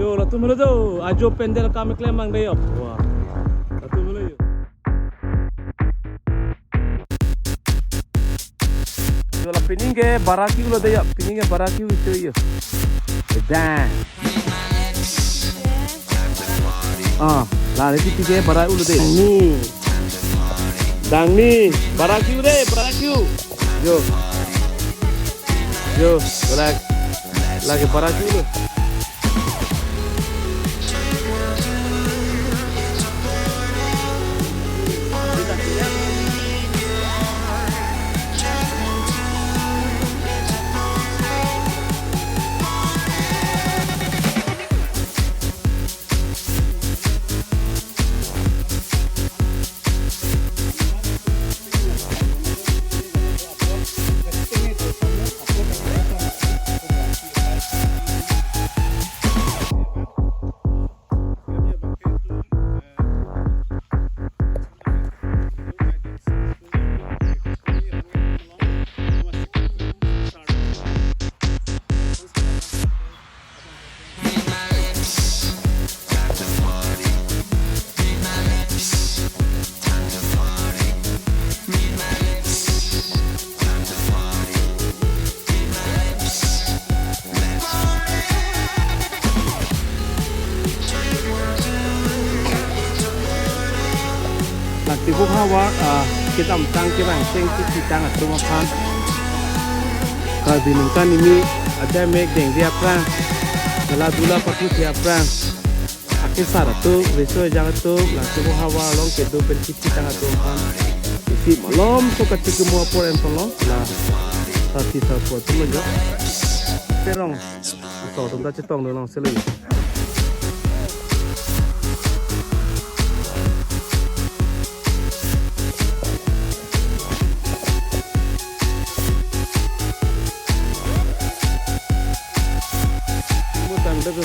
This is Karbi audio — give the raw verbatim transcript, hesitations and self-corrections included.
Yo, latum helo jo, ajo pandal kam keklem abang dei yo. Wah. Latum helo yo. Yo, la pining ke bara ke-u lo dei yo, pining ke bara ke-u isi yo. Dang. Ah, la re pining ke bara u lo dei. Ni. Dang ni, bara ke-u dei, bara ke-u. Yo. Yo, bara. Lake bara ke-u lo. Lake Tibu havar, ah, kedamtang kevang cheng kethitang atum aphan, Karbi ningkan kimi ajamek dengde aphrang, hela dula pathusi aphrang, akesar atum, riso ejang atum, Lake Tibu havar along kedo pen kethitang atum aphan isi malomso kachikimo apor enpon lo, la sarpi sarpo atum lo jo. Perong. Aso atum ta chetongdun longsi lo. Mo tangda ko.